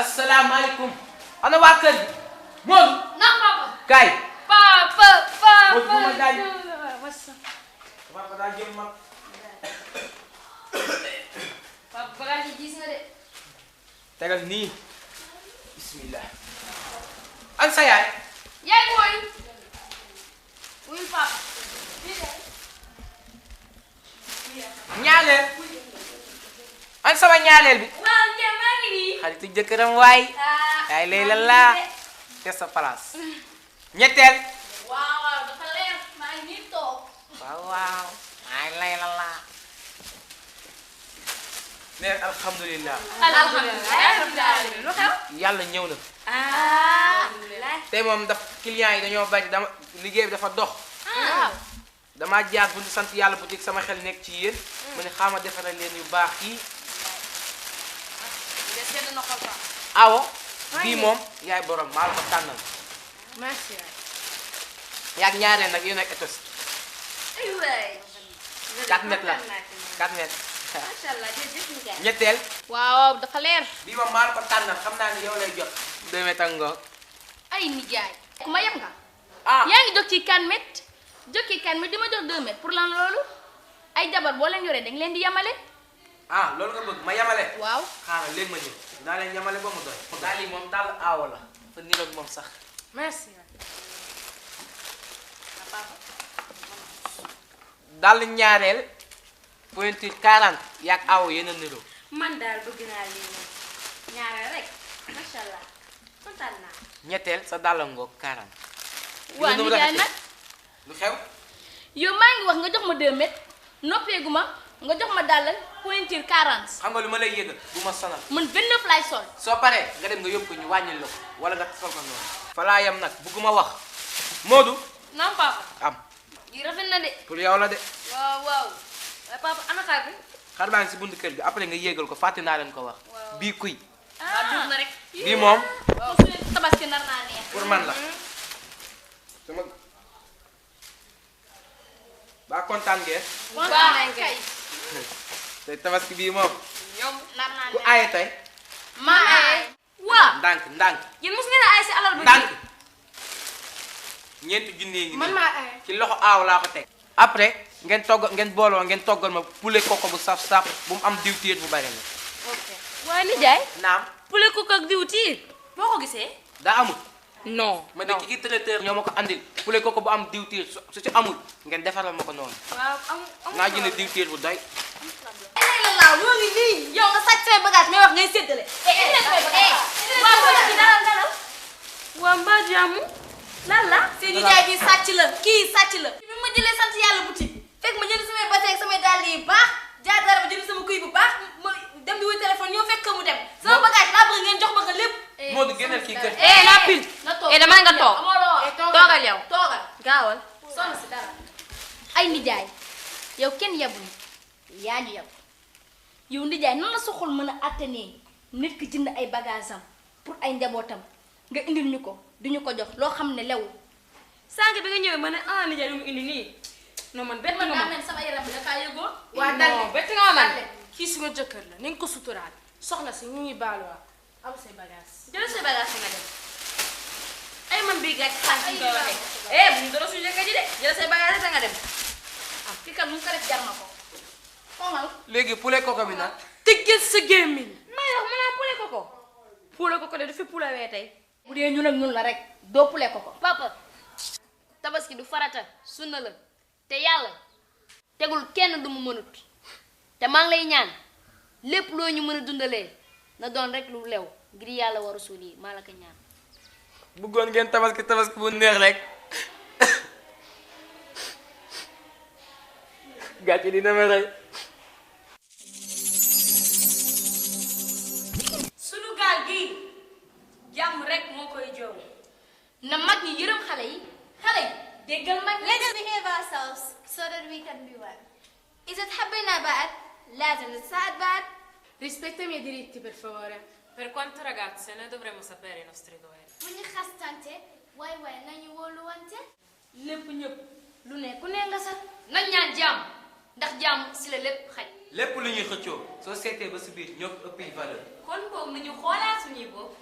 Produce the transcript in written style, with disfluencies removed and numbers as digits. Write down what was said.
asalaamaaleykum. ana waa kër gi. Modou. na papa. Kaay. papa. Modou bu ma daaj. papa daa jëm mag. papa bagage yi gis nga de. tegal nii. bismillah. an sa yaay. yaay booy. wuyul papa. ñaareel. an sama ñaareel bi. waaw njëriñ maa ngi nii. xaritu jëkkëram waay. yaay lay la laa. te sa place. ñetteel. waaw dafa leer maa ngi nii toog. waaw. yaay lay la laa. nee alhamdulilah. alhamdulilah. lu xew. yàlla ñëw na. alhamdulilah. tey moom daf client yi dañoo bari dama liggéey bi dafa dox. waaw. damaa jaar bu ñu sant yàlla boutique sama xel nekk ci yéen. mu ne xaama defaral leen yu baax yi. awo bii moom yaay borom maa la ko tànnal. merci. yaag ñaareel nag yéen ak étos. aywaay. 4 mètres la 4 mètres. macha allah jërëjëf Ndiaye. ñetteel. waaw dafa leer. bii moom maa la ko tànnal xam naa ne yow lay jot. 2 mètres ak ngoog. ay nijaay. ku ma yem nga. ah yaa ngi jóg ci 4 mètres. jóg ci 4 mètres di ma jox 2 mètres pour lan loolu. ay jabar boo leen yoree dañ leen di yemale. ah loolu nga bëgg ma yemale. waaw. xaaral léegi ma ñëw naa leen yemale ba mu doy. daal yi moom daal aawo la. fa niroog moom sax. merci. daal ñaareel. pointure 40 yaag aawo yéen a niroo. man daal bëgg naa lii moom ñaareel rek macha allah kontaan naa. ñetteel sa dàll ngoog 40. waa nijaay nag. lu xew. yow maa ngi wax nga jox ma 2 mètres noppeegu ma nga jox ma dàllal pointure 40. xam nga lu ma lay yëgal bu ma sonal. man 29 lay sol. soo paree nga dem nga yóbbu ko ñu wàññil la ko wala nga sol ko noonu. fa laa yem nag bugguma wax. Modou. non papa. am yi rafet na de. pour yow la de. waaw waaw. waaye papa ana xar bi. xar baa ngi si buntu kër bi après nga yéegal ko fàtte naa leen ko wax. bii kuy. ah dugg na rek. bii moom. waaw suñu tabaski nar naa neex. pour man la. sama. baa kontaan ngeen. waaw kay. tey tabaski bii moom. yow nar naa ku neex. aaye tey. maa ay. waaw. ndànk ndànk. yéen mos ngeen a ay si alal ba. ndànk. ñeenti junni ngi man nii. maa ay. ci loxo aaw laa ko teg. après ngeen togg ngeen booloo ngeen toggal ma poulet koko bu saf saf bu mu am diwtiir bu bari la. ok waa nijaay. naam. poulet cook ak diwtiir boo ko gisee. daa amul. non. ma ne ki traiteur ñoo ma ko andil poulet koko bu am diwtiir su ci amul ngeen defaral ma ko noonu. waaw naa jënd diwtiir bu doy. ay la laaw ñoo ngi nii yow nga sàcc samay bagage ngay wax ngay séddale. waaw wala ci dalal dalal. waa mbaa jàmm. lan la. seen nijaay bi sàcc la kii sàcc la. bi ma jëlee sant yàlla boutique fekk ma jënd samay bassin ak samay dàll yi baax jaar dara ba jënd sama kuy bu baax ma dem di wuy téléphone ñëw fekk mu dem. sama bagage laa bëgg ngeen jox ma ko lépp. Modou génneel kii kër. naa pil. na toog dama nga toog. toogal yow. toogal. gaawal. sonn si dara. ay nijaay yow kenn yabuñu yaa ñu yab yow nijaay nan la sa xol mën a atténuer nit ki jënd ay bagages am pour ay njabootam nga indil ñu ko duñu ko jox loo xam ne lewul. sànq bi nga ñëwee ma ne nijaay lu mu indi nii. non man bett nga ma. sama yaram bi dafa yëgoon. waa non bett nga ma man. kii suma jëkkër la nañ ko suturaal. soxna si ñu ngi baaluwaat. am say bagage. jël say bagage nga dem. ay man bii gàcce sànq ñu koy waxee. bu ñu doon suñu jëkkër ji de jël say bagage te nga dem. ah kii kat mu ngi ko def jar na ko. xoolal. léegi poulet koko bi nag. tëggal sa gémmiñ. may wax mën naa poulet koko. poulet koko de du fi poulet wee tey. bu dee ñun ak ñun la rek doppule ko ko. papa tabaski du farata sunna la te yàlla tegul kenn du mu mënut te maa ngi lay ñaan lépp loo ñu mën a dundalee na doon rek lu lew ngir yàlla war a suul yi maa la ko ñaan. bëggoon ngeen tabaski bu neex rek. gàcce dina ma rey. sunu gaal gii jàmm rek moo koy joow. na mag ñi yërëm xale yi déggal mag ñi. Let's behave ourselves so that we can be one. إذا تحبينا بعد لازم نتساعد بعد. Rispetta i miei diritti, per favore. Per quanto ragazze, noi dovremmo sapere i nostri doveri. bu ñu xastante waay nañu wóoluwante. lépp ñëpp lu ne ku ne nga sax nañ ñaan jàmm ndax jàmm si la lépp xaj. lépp lu ñuy xëccoo soo seetee ba si biir ñoo ko ëppi valeur. kon boog nañu xoolaat suñuy bopp.